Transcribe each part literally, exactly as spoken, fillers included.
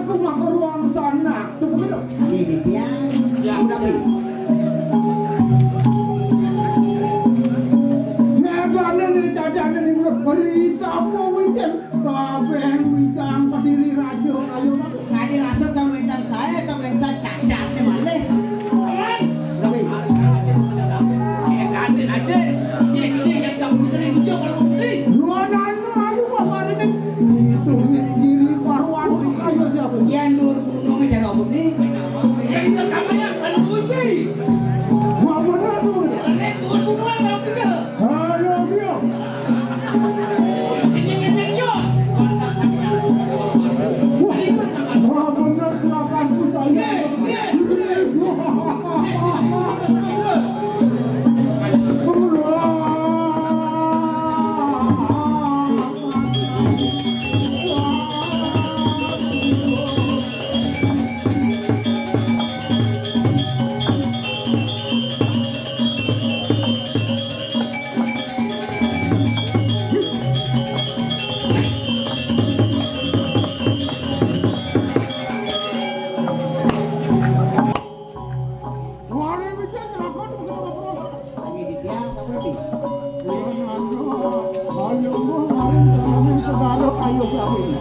Aku mah ke ruang sana. Tuh begitu. Ini dia. Ya. Udah, Pi. Ya, gua nih, nih, cadangan nih, gua beri sapu weekend. Kabeh witang Kediri Raja, ayo, Pak. Tadi rasa kamu minta saya, kamu minta cacat nih, malih. Tapi. Lu anak-anak, ayo, Pak, mari nih. Itu diri baruan kayu siapa? Yang dur gunung aja, Pak, nih. Yang pertamanya, kalau kunci. Wah, benar tuh. Yang dur gunung, apa dia? Ayo, dia. Wah, wah, bener gerakanku saya.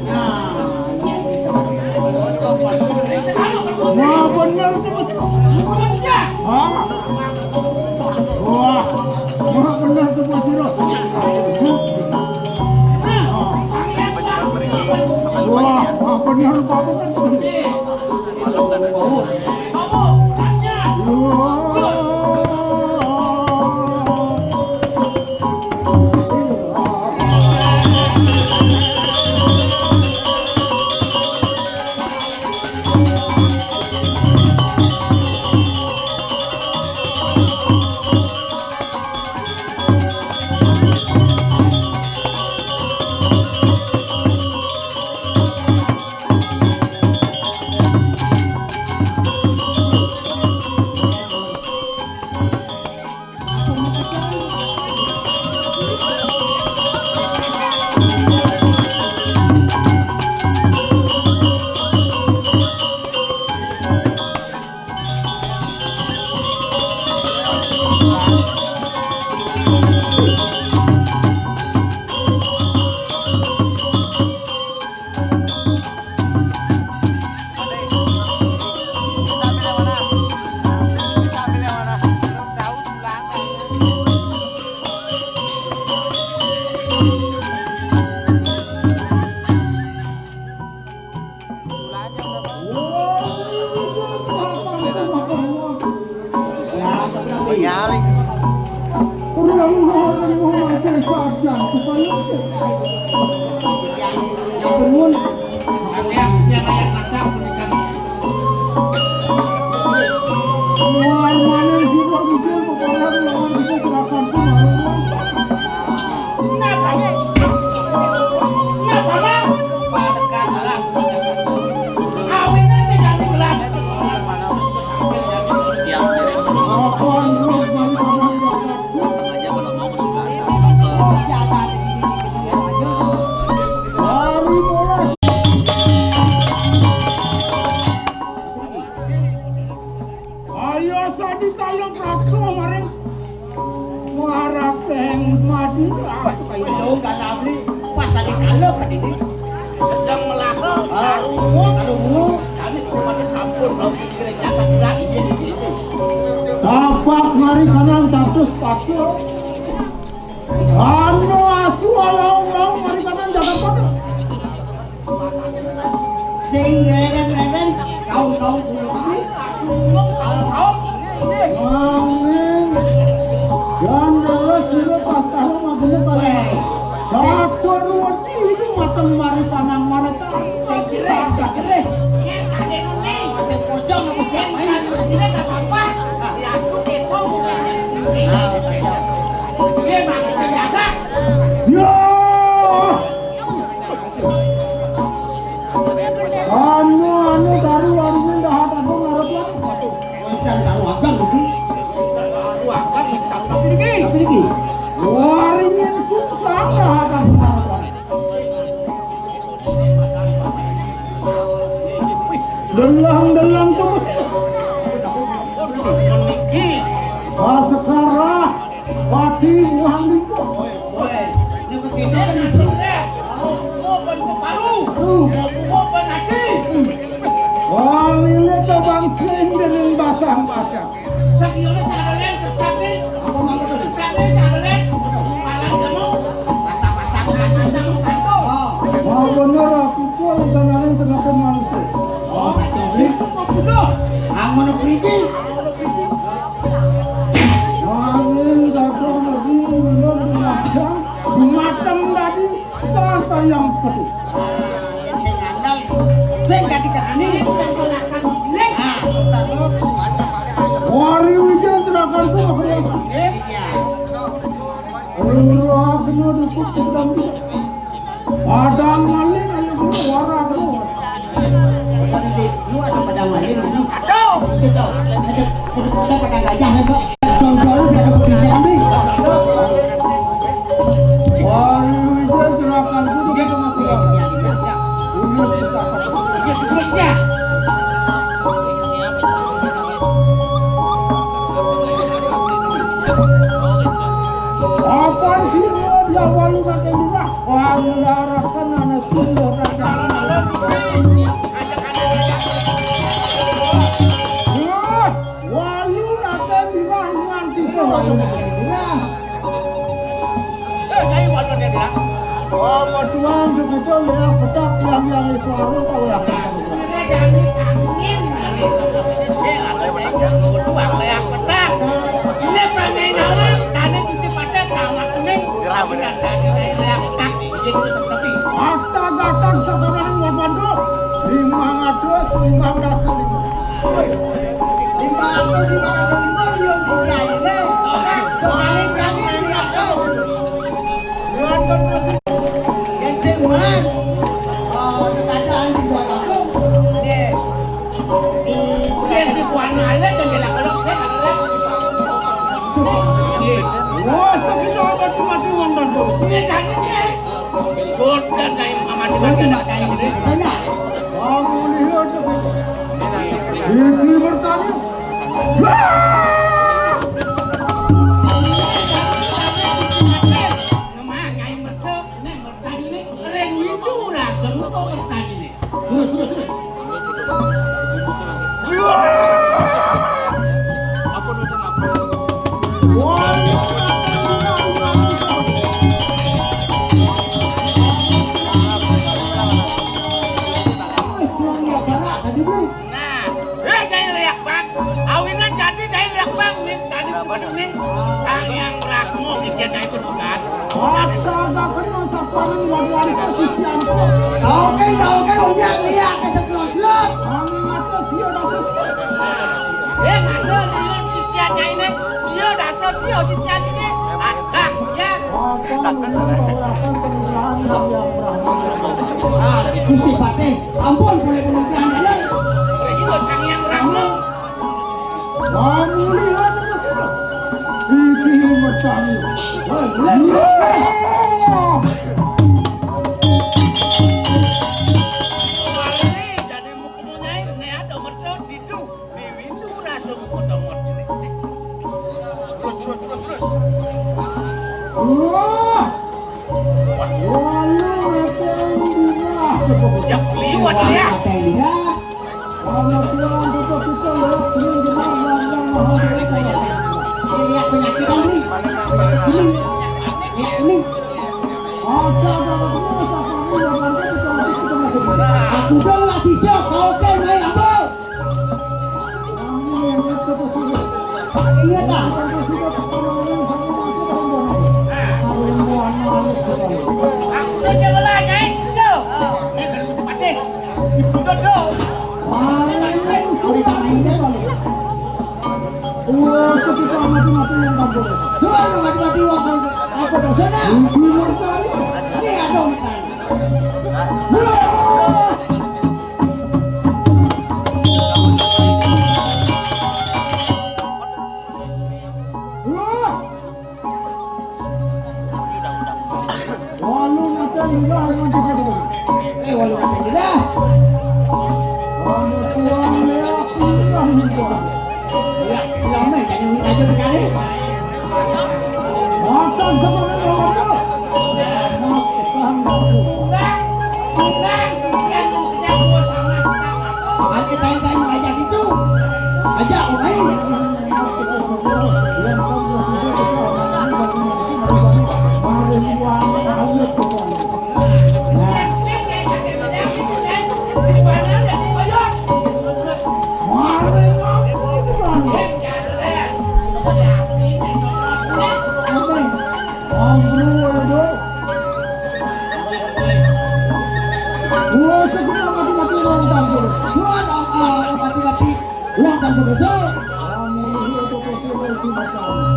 Nah, iya bisa. Wah, bener tuh, Bos. Hah? Wah, wah, bener tuh, Bos Iro. Wah, wah, bener, Pak, bener. Ayo, Sandi, tayang prapta maring Muara Keng Madura. Wah, ayo, gak nabli. Pas tadi kalau ke dini. Sedang melahap. Ah, sarungmu. Sarungmu. Kami cuma sampun, kalau gereja tak gerak, ini, ini. Tapak mari kanan, catus, catus. Anu asu alaung-laung mari kanan jagat pada. Sing reren-reren, kaum-kaum bulu kami. Mangin. Yan leres sira pas tahu magene kaya. Weh. Katon wedi iki mateng mari tanang mari tanang. Sing jereh, sing jereh. Sing pojok apa sing main? Ini tak sampah. Ya, aku kepo. Nah, saya. Ya. Anu, anu, taru, warungnya dah ada, aku ngarep lah. Wancang taru agang iki. Taru agang, taru tapi iki. Tapi iki. Waringin susah, dah ada, aku ngarep lah. Delang-delang terus. Niki. Baskara, Pati, Muhan Limpo. Woi, ini kok kita kan bisa. Mau ban paru. Mau ban hati. Wah, ini tuh bang sing dening basang-basang. Sakiyane sadelen tetep nih. Apa maksudnya? Tetep nih sadelen. Malah kamu pasang-pasang aja sama kanto. Oh. Wah, bener, aku tuh rencananya tengah manusia. Oh, jadi mau bunuh. Angono priti. Angin datang lagi, belum macam, macam tadi. Tata yang petu. Sing ngandel, sing dadi kedeni. Ah, susah lu. Wari Wijaya serahkan tuh ke desa. Iya. Lurah kena dukut kejam dia. Padang maling ayo guru wara guru. Lu ada padang maling, lu? Ada. Itu tuh. Ada, ada padang gajah, kan, Pak? Dong-dong, saya ada bisa, nih. Wali Wijaya gerakan kudu kita mati. Ini susah. Apaan sih lu dia walu makin murah? Wah, ngelarakan anak sunda. Wah, walu makin murah nganti ke walu makin murah. Eh, nyai waduh dia bilang. Oh, mau tuang begitu ya, petak yang yang suara kau ya. Ini jadi angin. Ini ada yang mau tuang ya, petak. Ini panen orang, tadi cuci pakai sama kuning. Gerah bener. Tadi yang petak, jadi seperti. Mata datang sekarang waduh. Lima ratus lima belas lima. Woi, lima ratus lima belas lima, lihat sisi aja deh. Paling kami lihat kau. Buat konversi. Yang sing man. Oh, keadaan di bawah aku. Nih. Iya, si Puan Male dan dia lakukan saya adalah. Wah, tapi kita obat mati uang dan terus. Ini kan ini. Sultan dari Muhammad. Benar. Kamu lihat itu. Itu bertanya. Wah! Nama Nyai Merta, Neng Merta ini, Ren Windu, rasa lupa Merta ini. Terus, terus, terus. Nah, eh, jadi liak bang. Awinan jadi dari liak bang nih. Tadi begini nih. Sang yang ragu gitu ya, itu bukan. Astaga, kan masa panen waduh, ada posisi ampun. Oke, oke, unyang liak ke sekelot-kelot. Kami ngatur sio rasa sio. Eh, ngatur lihat sisiannya ini. Sio rasa sio sisian ini. Akan ya. Apa yang dilakukan kemudahan yang yang berani. Ah, Gusti Patih, ampun boleh kemudian ya. Ini sang yang ragu. Kamu lihat itu sini. Iki mercani. Woi, boleh. Jadi mau kemudian ini ada mercon di Di windu rasa buku tomot ini. Terus, terus, terus, terus. Wah. Wah, lu ngapain di rumah? Jap liwat ya. Sama tuan kita, kita ya, ini benar, benar, benar. Ini lihat penyakitan nih. Ini. Ya, ini. Ada, ada, ada, ada, ada, ada, ada, ada. Aku dong lagi siap, kau kan main apa? Ingat ah. Aku udah coba lah, guys. Go. Ini belum sempat deh. Ditutup dong. Udah tak main deh, Bang. Wah, ketika mati-mati yang kampung. Tuh, mati-mati yang kampung. Apa dosanya? Ini ada urusan. Walu mata udah nanti kita. Eh, walu mata udah. Walu tua Sekali. Nonton semuanya, nonton. Kan kita yang tadi ngajak itu. Ajak orang lain. Nah. Ulang tahun besar.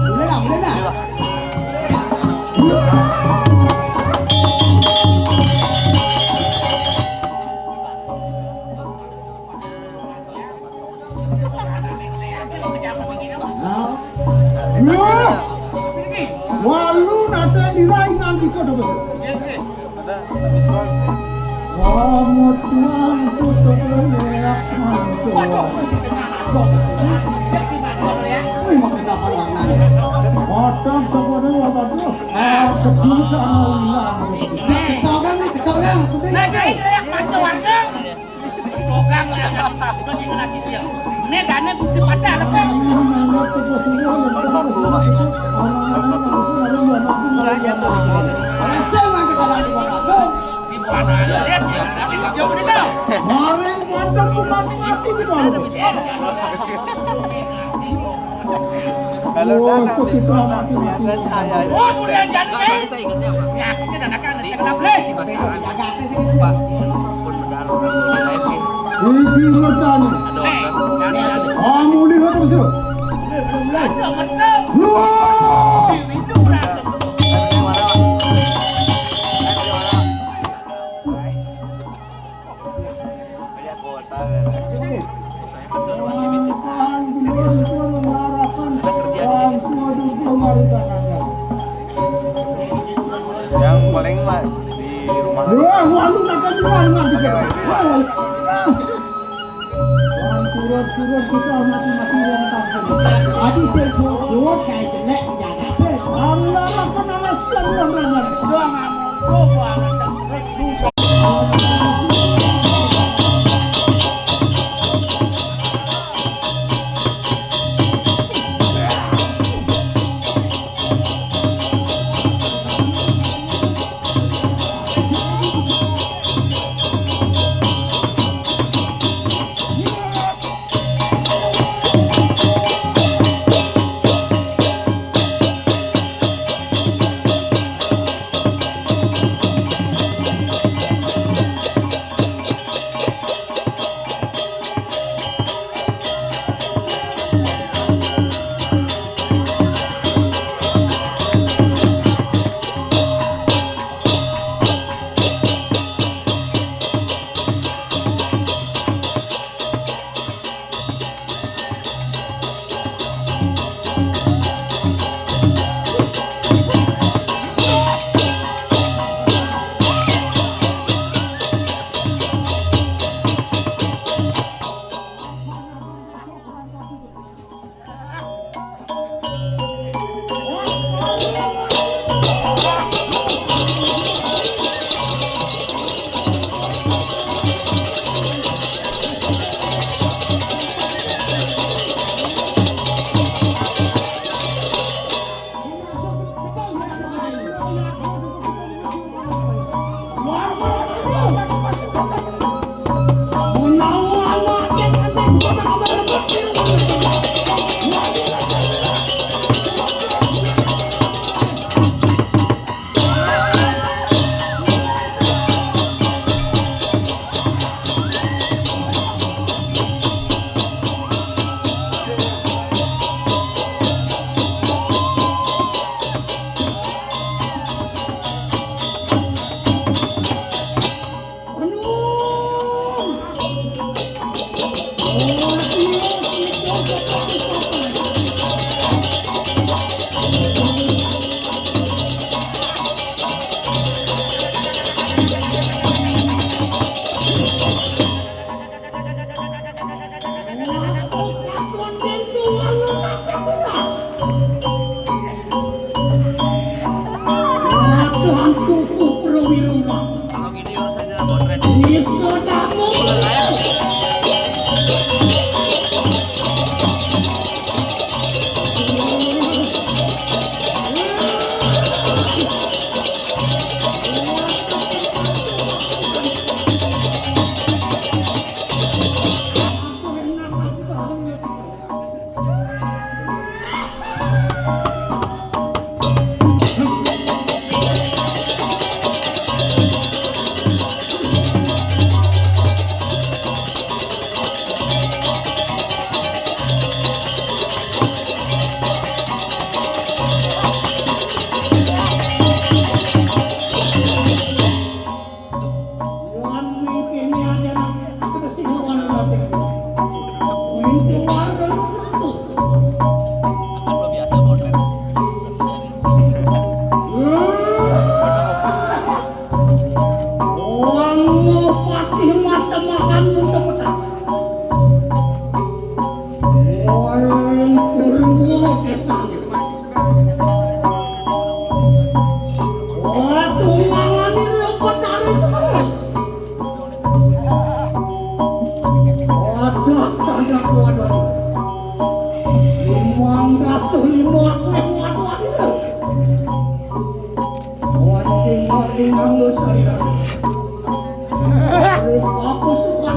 Mulai dah, mulai dah. Nah. Wah, lu nanti diraih nanti kau dapat. Ada, ada diskon. Kamu tuang tutup leak mantua. Wih, makin dapat warnanya. Kotak semuanya warna tuh. Ah, kedua sama ulang. Ketawa kan nih, ketawa kan. Nah, guys, leak mantua warna. Tukang lah, bagi ngelah sisil. Ini dana kunci pasar, apa? Orang jatuh di sini tadi. Orang saya mah kita lagi buat aku. Di mana? Lihat sih, tapi jauh nih, tuh. Orang mantap bukan mati gitu, loh. Kalau Wah, tanah kok kita diskon, mati-mati. Kelihatan cahaya. Oh, udah jadi. Saya ingatnya apa? Nyakitin anak-anak, saya kenapa? Si Baskara. Pak, pun benar, orang di live nih. Ini di luar sana. Ada order. Kamu lihat apa sih? Ada, betul. Wah! Di Windu berasa. Ada yang mana, Pak? Ada yang mana, Pak? Kayak kota, ya. Ini. Orang tua dukung mari tangannya. Yang paling, Pak, di rumah. Wah, wah, lu kata dua, lu kata dua. Wah, wah. Orang surat-surat kita mati-mati yang takut. Adi sing surat-surat kayak jelek, jangan. Allah, apa nama sekian orang. Doang, doang, doang. Wong patih matemahan mun tepetan. Wong Purwo desa. Waduh, mangani lho petani sekolah. Waduh, tanda kuadon. Limang ratus lima puluh waduh, waduh. Wanting-wanting nganggo salira. Aku suka.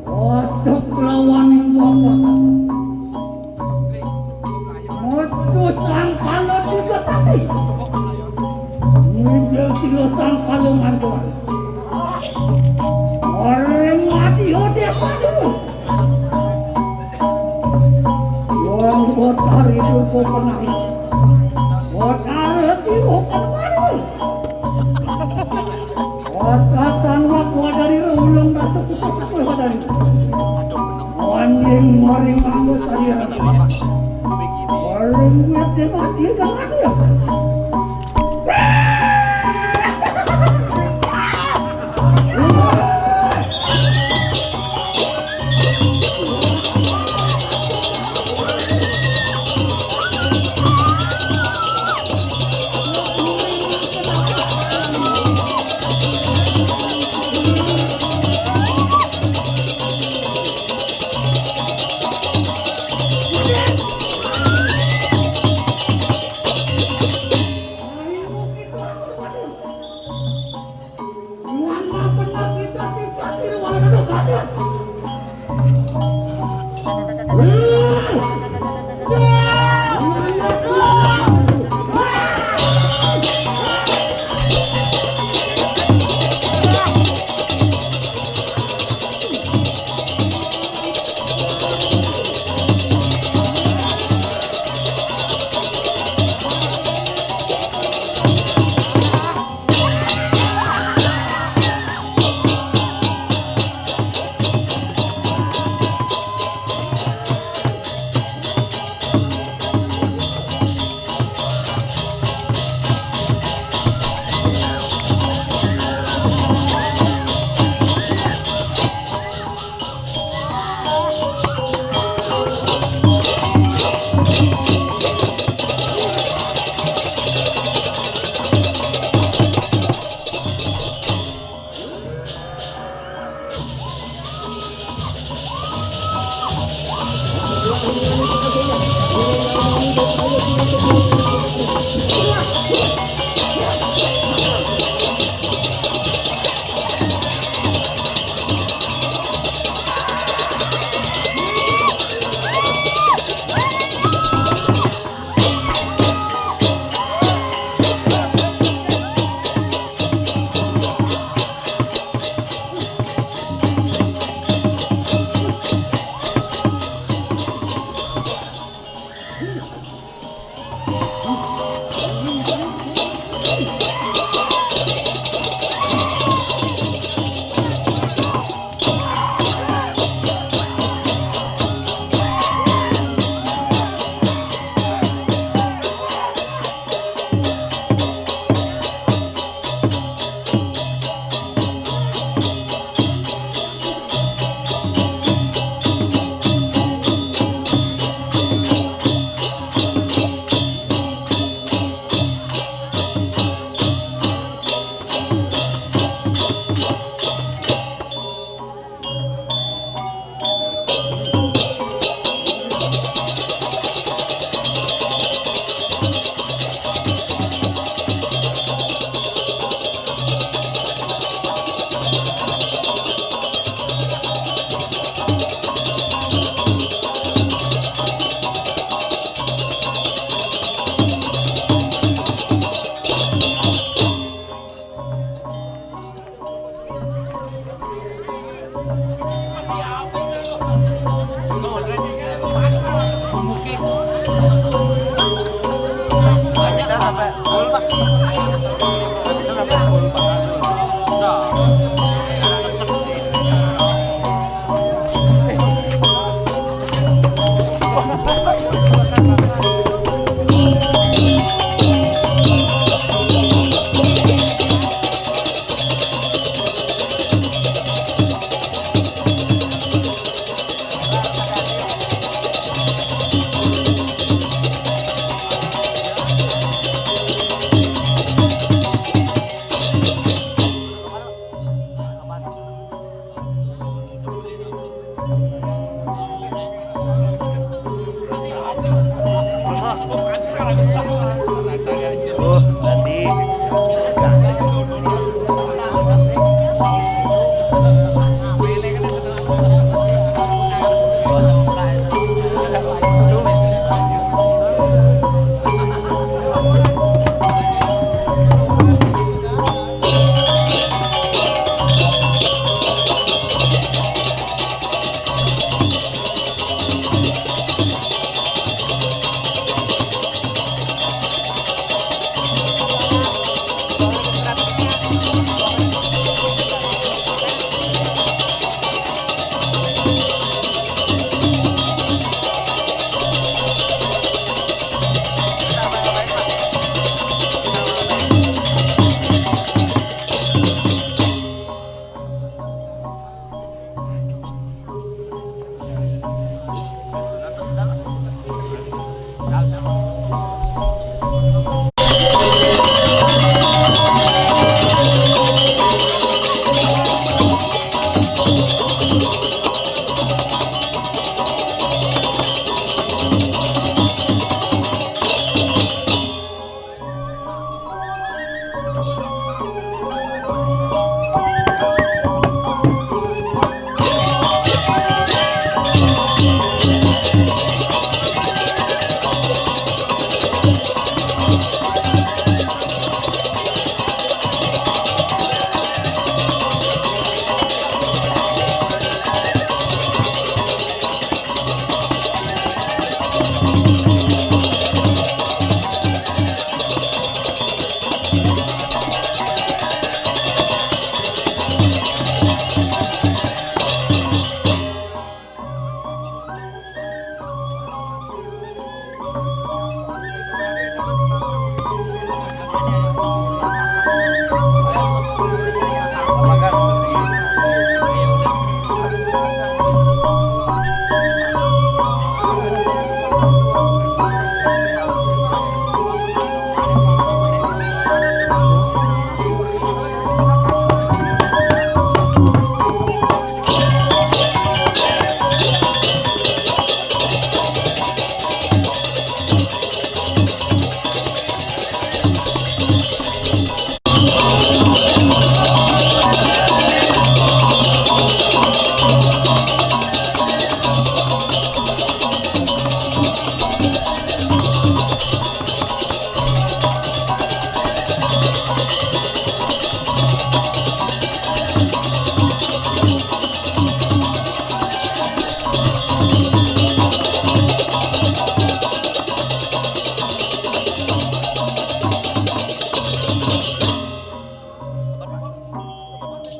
Waduh, lawaning bapak. Mutus sangkala tiga sati. Ngidil sila sangkala mantuan. Orang mati hote padu. Wong kotor itu kok kenal. Kotor itu kok kenal. Orang buat dia mati, kan ada.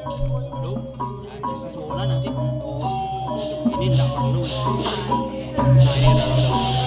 Belum. Ada susulan nanti. Oh, ini nggak perlu. Nah, ini udah, udah, udah.